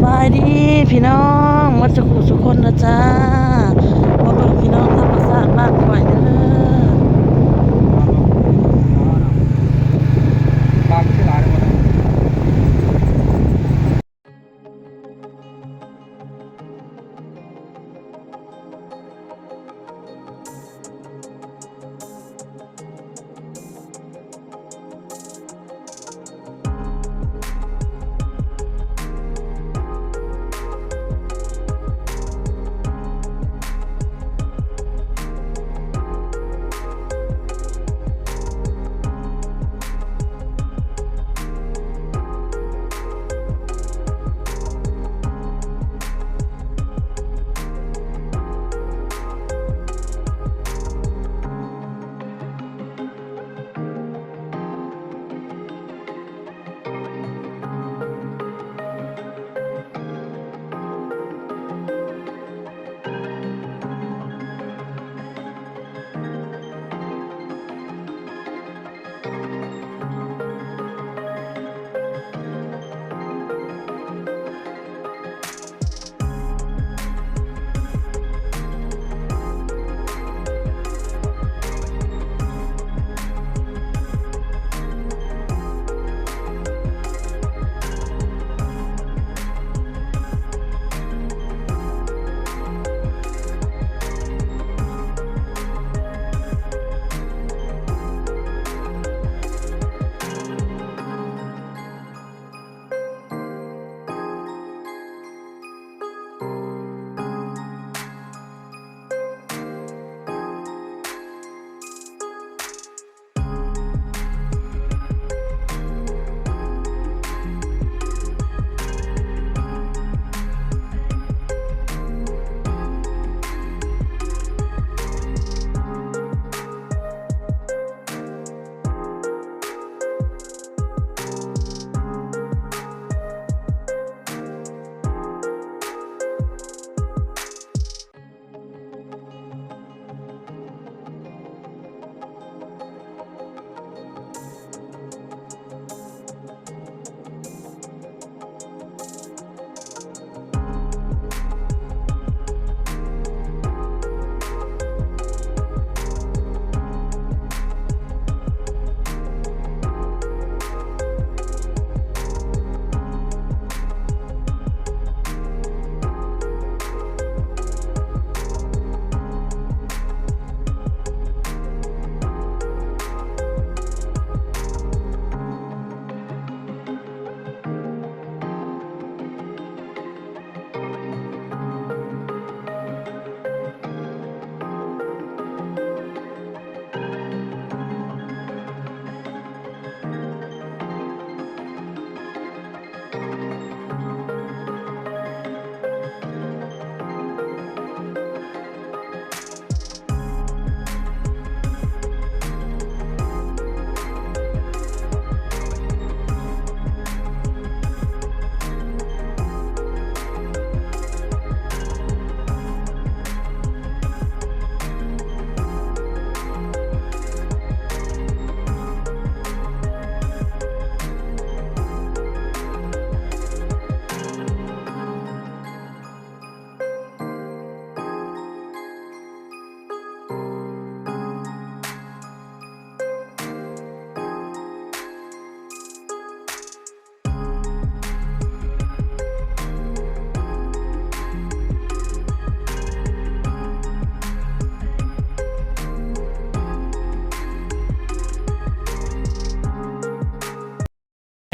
ສະບາຍດີພີ່ນ້ອງ ໝົດສຸຂູສຸຄົນນະຈ້າ ມາເບິ່ງພີ່ນ້ອງທຳມະຊາດບ້ານຂ້ອຍເດີ.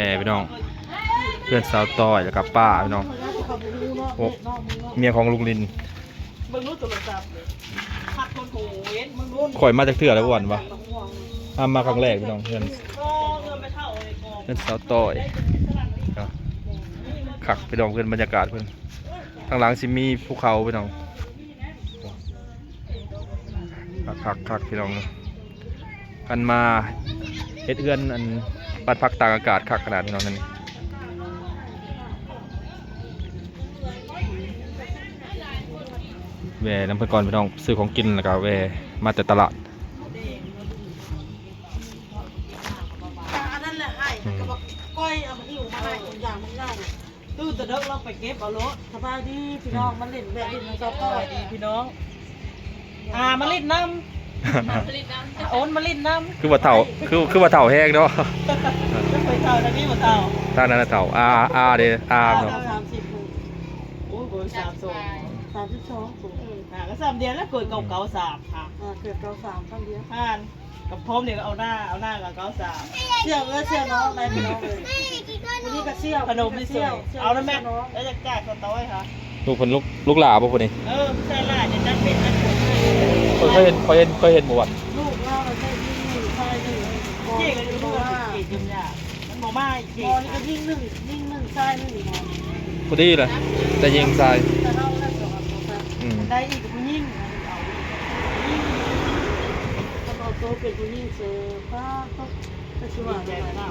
ແມ່ພີ່ນ້ອງ ເພື່ອນສາວຕ້ອຍ ແລ້ວກໍປ້າພີ່ນ້ອງ ໂອ້ ເມຍຂອງລຸງລິນ. ເບິ່ງດູໂທລະສັບ ຄັກໂພດ ເບິ່ງດູ. ຂ້ອຍມາຈັກເທື່ອແລ້ວ ອ້ວນວະ? ອ່າ ມາຄັ້ງແລກພີ່ນ້ອງ ເຮືອນ ເຮືອນສາວຕ້ອຍ. ຄັກພີ່ນ້ອງ ເຮືອນ ບັນຍາກາດເພິ່ນ ທາງຫຼັງຊິມີພູເຂົາພີ່ນ້ອງ. ຄັກໆໆ ພີ່ນ້ອງ ຄັນມາເຮັດເຮືອນ ອັນ ບ້ານພັກຕາກອາກາດ ຄັກຂະໜາດພີ່ນ້ອງ. ແວ່ນຳເພິ່ນກ່ອນພີ່ນ້ອງ ຊື້ຂອງກິນ ແລ້ວກໍແວ່ມາແຕ່ຕະຫຼາດ. ອັນນັ້ນແຫຼະໃຫ້ ອືມ ກໍບອກກ້ອຍເອົາມາຫິ້ວມາໃຫ້ ຢ່າງມັນໃຫຍ່. ຕື່ນແຕ່ເດິກ ລອງໄປເກັບເອົາໂລດ. ສະບາຍດີພີ່ນ້ອງ ອືມ ມາຫຼິ້ນແວະຫຼິ້ນນຳສາວຕ້ອຍ ສະບາຍດີພີ່ນ້ອງ. ອ່າ ມາຫຼິ້ນນຳ ມາຫຼິ້ນນຳ ໂອນມາຫຼິ້ນນຳ. ຄືວ່າເຖົ້າ ຄື ຄືວ່າເຖົ້າແຮງເນາະ. ຈະໄປເຖົ້າທາງນີ້ບໍ່ເຖົ້າ? ທາງນັ້ນນະເຖົ້າ ອາ ອາເດ້ ອາເນາະ. ສາມສິບ ໂອ້ຍ ບໍ່ ສາມສິບສອງ ສາມສິບສອງ ເອີ ອ່າ ກໍສ່ຳດຽວແລ້ວ ເກີດເກົ້າເກົ້າສາມ ອ່າ ເກີດເກົ້າສາມ ສ່ຳດຽວ ຜ່ານ. ກັບພ້ອມນີ້ກໍເອົາໜ້າ ເອົາໜ້າກັບເກົ້າສາມ ສ່ຽວເອີຍ ສ່ຽວນ້ອງ ໄດ້ພີ່ນ້ອງເອີຍ. ມື້ນີ້ກໍສ່ຽວ ຂະໜົມ ມື້ນີ້ກໍສ່ຽວ ເອົານຳແມ່ ສ່ຽວນ້ອງ ແລ້ວຈະຈ່າຍສະຕອຍຫາ. ລູກເພິ່ນ ລູກ ລູກຫຼ້າບໍ່ຜູ້ນີ້? ເອີ ໃສ່ຫຼ້າຈະຈັດເປັນຈັດຜົນໃຫ້. ເອີ ເຄີຍເຫັນ ເຄີຍເຫັນ ເຄີຍເຫັນບໍ່ວະ? ລູກລາວໃສ່ຍິງໜຶ່ງ ຊາຍໜຶ່ງ ເຈັບຢູ່ ເຈັບຢູ່ ມັນບໍ່ມາອີກ ບໍ່ ນີ້ກໍຍິງໜຶ່ງ ຍິງໜຶ່ງ ຊາຍໜຶ່ງ ພໍດີແຫຼະ ໄດ້ຍິງຊາຍ ແຕ່ເຮົາແລ້ວສອງອັນ ອືມ ໄດ້ອີກຜູ້ຍິງ ເອົາອີກ ຄັນເອົາໂຕເປັນຜູ້ຍິງເສີ ປ້າ ຕົກ ແຕ່ຊິວ່າແນວໃດ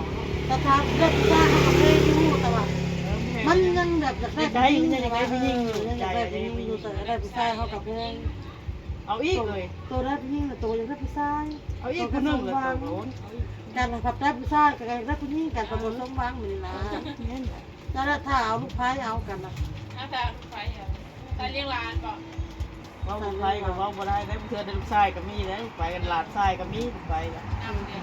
ແຕ່ຖ້າໄດ້ຜູ້ຊາຍເຮົາກໍແພງຢູ່ ແຕ່ວ່າມັນຍັງແບບຢາກໄດ້ຜູ້ຍິງ ຢາກໄດ້ຜູ້ຍິງຢູ່ ຍັງຢາກໄດ້ຜູ້ຍິງຢູ່ ແຕ່ໄດ້ຜູ້ຊາຍເຮົາກໍແພງ. ເອົາອີກເລີຍ ໂຕໄດ້ຜູ້ຍິງ ໂຕຢາກໄດ້ຜູ້ຊາຍ ເອົາອີກຜູ້ໜຶ່ງ ໂຕກໍສົມຫວັງ ກັນ ຄັນໄດ້ຜູ້ຊາຍກໍຢາກໄດ້ຜູ້ຍິງ ກັນກໍບໍ່ສົມຫວັງ ແມ່ນລະ ແມ່ນລະ. ແຕ່ລະຖ້າເອົາລູກໃພ້ເອົາກັນນະ ຖ້າເອົາລູກໃພ້ເອົາ ຖ້າລ້ຽງຫຼານບໍ່ ເວົ້າລູກໃພ້ກໍເວົ້າບໍ່ໄດ້ເດ້ ເທື່ອໄດ້ລູກຊາຍກໍມີເດ້ ໄປກັນຫຼານຊາຍກໍມີໄປນຳເດ້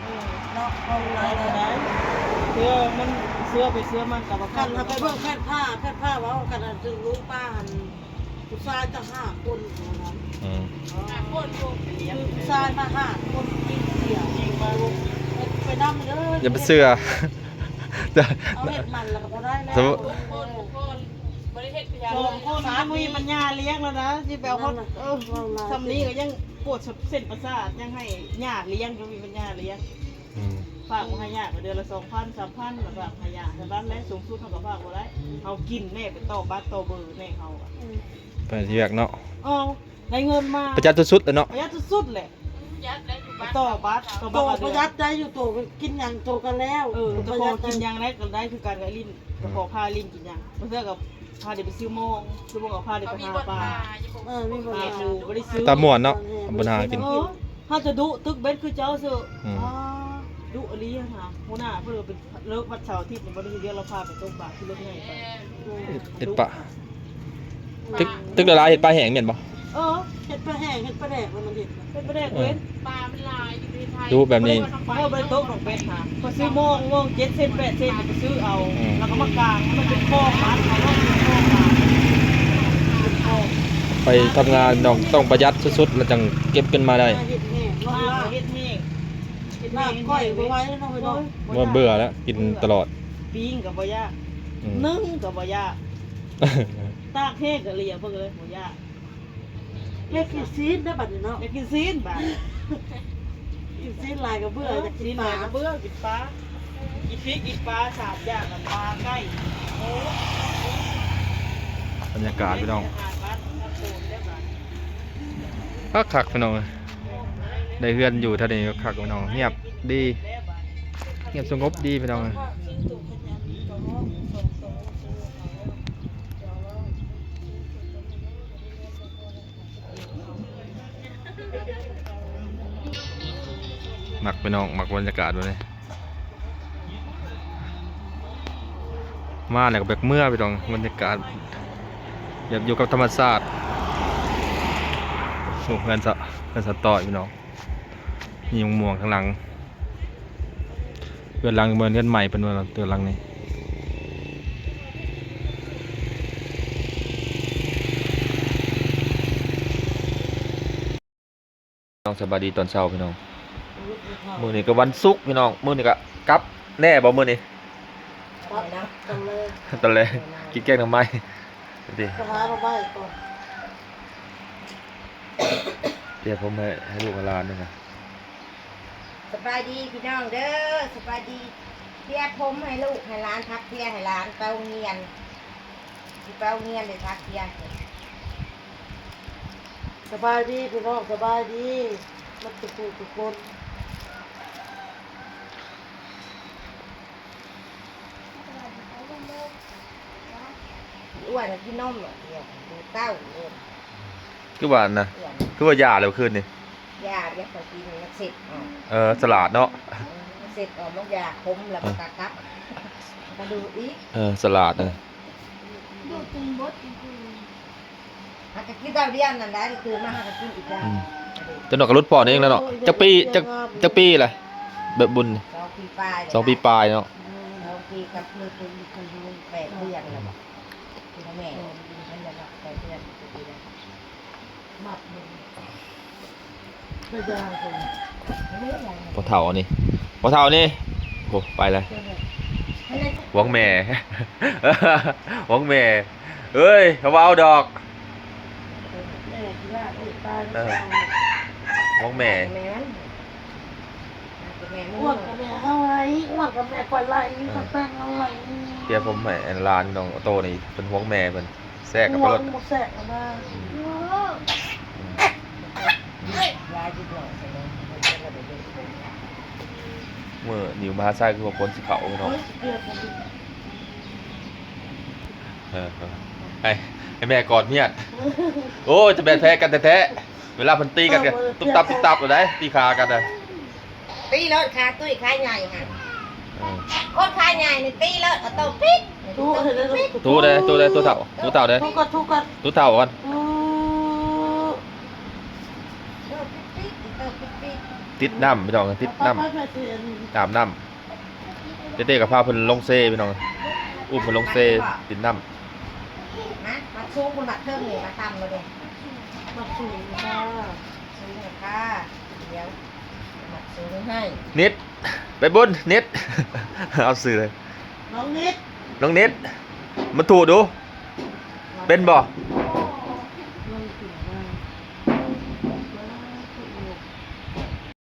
ເອີ ເນາະ ເວົ້າບໍ່ໄດ້ ເທື່ອມັນເຊື່ອໄປເຊື່ອມັນກໍບໍ່ ຄັນເຮົາໄປເບິ່ງແພດພ້າ ແພດພ້າເວົ້າກັນ ອັນຖືກລູກປ້າຫັ້ນ ຜູ້ຊາຍຕັ້ງຫ້າຄົນ ອືມ ຫ້າຄົນ ຄືຜູ້ຊາຍມາຫ້າຄົນ ຍິງເສຍ ຍິງມາ ໄປນຳເດີ ຢ່າໄປເຊື່ອ ເຮົາເຮັດມັນແລ້ວກໍບໍ່ໄດ້ແລ້ວ ສອງຄົນ ບໍ່ໄດ້ເຮັດ ສອງຄົນ ບໍ່ມີປັນຍາລ້ຽງແລ້ວນະ ຊິໄປເອົາຮອດ ເອີ ສ່ຳນີ້ກໍຍັງປວດເສັ້ນປະສາດ ຍັງໃຫ້ຍ່າລ້ຽງ ບໍ່ມີປັນຍາລ້ຽງ. ອືມ ຝາກມາໃຫ້ຍ່າກໍເດືອນລະສອງພັນ ສາມພັນ ແລ້ວຝາກໃຫ້ຍ່າເທົ່ານັ້ນແຫຼະ ສູງສຸດເຮົາກໍຝາກບໍ່ໄດ້ ເຮົາກິນແນ່ ໄປຕໍ່ບັດຕໍ່ເບີແນ່ເຮົາ ອືມ ໄປວຽກເນາະ ເອີ ໄດ້ເງິນມາ ປະຢັດສຸດໆແຫຼະເນາະ ປະຢັດສຸດໆແຫຼະ ປະຢັດແລ້ວຢູ່ບ້ານ ຕໍ່ບັດ ຕໍ່ບັດ ປະຢັດໄດ້ຢູ່ ໂຕກໍກິນຫຍັງໂຕກໍແລ້ວ ເອີ ເຈົ້າຂອງກິນຫຍັງໄດ້ກໍໄດ້ຄືກັນກັບໄອ້ລິ້ນ ເຈົ້າຂອງພາລິ້ນກິນຫຍັງ ບາງເທື່ອກໍພາໄດ້ໄປຊື້ມອງ ຊື້ມອງກໍພາໄດ້ໄປຫາປາ ເອີ ມີບໍ່ ປາ ບໍ່ໄດ້ຊື້ ຕາມ່ວນເນາະ ເອີ ບໍ່ຫາກິນ ເອີ ເຮົາຈະດຸຕຶກເບັດຄືເຈົ້າເຊີ ອືມ ອ່າ ດຸອີ່ຫຼີຫັ້ນນະ ຫົວໜ້າເພິ່ນກໍເປັນ ເລີກວັນເສົາອາທິດນີ້ບໍ່ໄດ້ເຮັດວຽກ ລາວພາໄປຕົກປາຂີ່ລົດໃຫຍ່ໄປ ເຮັດປາ ຕຶກ ຕຶກຫຼາຍໆ ເຮັດປາແຫ້ງແມ່ນບໍ່? ເອີ ເຮັດປາແຫ້ງ ເຮັດປາແດກ ມັນເຮັດ ເຮັດປາແດກເວີຍ ເອີ ປາມັນຫຼາຍຢູ່ໃນໄທ ດຸແບບນີ້ ເອີ ບໍ່ໄດ້ຕົກດອກເບັດຫາ ກໍຊື້ມອງ ມອງເຈັດເຊັນ ແປດເຊັນ ກໍຊື້ເອົາ ອືມ ແລ້ວກໍມາກາງໃຫ້ມັນເປັນຄອງບາດເຮົາເນາະ ເປັນຄອງບາດ ເປັນຄອງ ໄປທຳງານຕ້ອງ ຕ້ອງປະຢັດສຸດໆ ແລ້ວຈັ່ງເກັບຂຶ້ນມາໄດ້ ເຮັດແຫ້ງ ເຮັດແຫ້ງ ເຮັດແຫ້ງ ລາບກ້ອຍບໍ່ໄຫວແລ້ວເນາະ ເອີຍ ເນາະ ເບື່ອແລ້ວ ກິນຕະຫຼອດ ປີ້ງກໍບໍ່ຢາກ ອືມ ໜຶ້ງກໍບໍ່ຢາກ ຕາກແຫ້ງກໍເລຍ ເບິ່ງເລີຍ ບໍ່ຢາກ ຢາກກິນຊີ້ນເດ້ບັດນີ້ເນາະ ຢາກກິນຊີ້ນບາດ ກິນຊີ້ນຫຼາຍກໍເບື່ອ ເອີ ຢາກກິນ ຊີ້ນຫຼາຍກໍເບື່ອ ກິນປາ ກິນພິກ ກິນປາ ສາມຢ່າງ ແລ້ວປາ ໄກ່ ໂອ້ ບັນຍາກາດພີ່ນ້ອງ ຄັກໆ ພີ່ນ້ອງເອີຍ ໄດ້ເຮືອນຢູ່ແຖວນີ້ຄັກພີ່ນ້ອງ ງຽບດີ ງຽບສະຫງົບດີພີ່ນ້ອງເອີຍ. ມັກພີ່ນ້ອງ ມັກບັນຍາກາດແບບນີ້. ມາແລ້ວກໍຢາກເມືອພີ່ນ້ອງ ບັນຍາກາດແບບຢູ່ກັບທຳມະຊາດ. ໂອ້ ເຮືອນສະ ເຮືອນສະຕ້ອຍພີ່ນ້ອງ ມີໝາກມ່ວງທາງຫຼັງ. ເຮືອນຫຼັງນີ້ບໍ່ແມ່ນເຮືອນໃໝ່ເພິ່ນວ່າ ເຮືອນຫຼັງນີ້. ນ້ອງສະບາຍດີຕອນເຊົ້າພີ່ນ້ອງ. ມື້ນີ້ກໍວັນສຸກພີ່ນ້ອງ ມື້ນີ້ກໍກັບແນ່ບໍ່ມື້ນີ້? ກັບຕອນແລງ ຕອນແລງ ກິນແກງໜໍ່ໄມ້ ໄປຫາໜໍ່ໄມ້ກ່ອນ ເພຍຜົມໃຫ້ ໃຫ້ລູກໃຫ້ຫຼານນີ້ນະ. ສະບາຍດີພີ່ນ້ອງເດີ ສະບາຍດີ ເພຍຜົມໃຫ້ລູກໃຫ້ຫຼານ ຖັກເພຍໃຫ້ຫຼານໄປໂຮງຮຽນ ຊິໄປໂຮງຮຽນໄດ້ຖັກເພຍ. ສະບາຍດີພີ່ນ້ອງ ສະບາຍດີໝົດທຸກຜູ້ທຸກຄົນ. ອ້ວນກິນນົມດຽວ ດູເຕົ້າເດ້. ຄືວ່ານະ ອ້ວນ ຄືວ່າຢາແລ້ວຄືນນີ້ ຢາ ຢາເຂົາກິນ ມັນເຊັດອອກ. ເອີ ສະຫຼາດເນາະ ເຊັດອອກ ມັນຢາຂົມແລ້ວມັນກໍກັບ. ກະດູກອີກ ເອີ ສະຫຼາດ ເອີ ຫາກະກິນດາວດຽວນັ້ນໄດ້ ຄືມາຫາກະກິນອີກ ອືມ ຈັກໜ່ອຍກະຫຼຸດຜ່ອນເອງແລ້ວເນາະ. ຈັກປີ ຈັກ ຈັກປີລະ ແບບບຸນ? ສອງປີປາຍ ສອງປີປາຍເນາະ. ສອງປີກັບເພິ່ນ ເພິ່ນແປດເດືອນແລ້ວ ແມ່ ແປດເດືອນ. ພໍ່ເຖົ້ານີ້ ພໍ່ເຖົ້ານີ້ ໂອ້ ໄປແລ້ວ ຫວງແມ່ ຫວງແມ່ ເອີຍ ເຂົາບໍ່ເອົາດອກ ເອີ ຫວງແມ່ ອ້ວນກັບແມ່ເຮົາໄຫຼ ອ້ວນກັບແມ່ຂ້ອຍໄຫຼ ເອີ ກັບແປ້ງເຮົາໄຫຼ. ເພຍຜົມໃຫ້ຫຼານນ້ອງໂຕນີ້ ເພິ່ນຫວງແມ່ເພິ່ນ ແຊກກັບ ຫວງ ໂລດ ບໍ່ແຊກກັນນະ ອືມ ອືມ ມື້ນີ້ມະຫາໄຊຄືວ່າຝົນຊິເຂົ້າເນາະ. ເອີ ໃຫ້ ໃຫ້ແມ່ກອດເມຍ ໂອ້ຍ ຈະແມ່ນແພ້ກັນແທ້ໆ ເວລາເພິ່ນຕີກັນກະຕຸບຕັບຕຸບຕັບໂລດໄດ໋ ຕີຂາກັນນະ. ຕີໂລດ ຂາຕຸ້ຍຂາໃຫຍ່ຫັ້ນ ເອີ ຄົນຂາໃຫຍ່ນີ້ຕີໂລດ ເອົາໂຕປິດ ຕູ້ເດີ ຕູ້ເດີ ຕູ້ເຖົ້າ ຕູ້ເຖົ້າເດີ ຕູ້ເຖົ້າກ່ອນ ຕິດນ້ຳ ພີ່ນ້ອງ ຕິດນ້ຳ ອາບນ້ຳ. ເຕ້ໆກະພາເພິ່ນລົງເຊ ພີ່ນ້ອງ ອຸ້ມເພິ່ນລົງເຊ ຕິດນ້ຳ. ມາ ມັດສູງ ມັດເທິງນີ້ ມັດຕ່ຳບໍ່ເດ້ ມັດສູງ ສູງຄ່ະ ດຽວ ມັດສູງໃຫ້. ນິດ ໄປບຸນ ນິດ ເອົາຊື່ເລີຍ ນ້ອງນິດ ນ້ອງນິດ ມາຖູດູ ເປັນບໍ່?